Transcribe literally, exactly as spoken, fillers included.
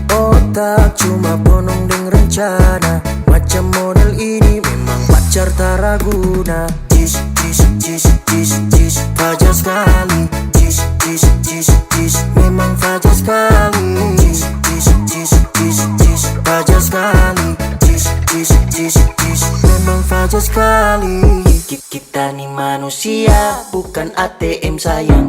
Otak cuma ponong deng rencana. Macam model ini memang pacar tak raguna. Jis, jis, jis, jis, jis, fajar sekali. Jis, jis, jis, jis, memang fajar sekali. Jis, jis, jis, jis, jis, fajar sekali. Jis, jis, jis, jis, memang fajar sekali. Ki- Kita ni manusia, bukan A T M sayang.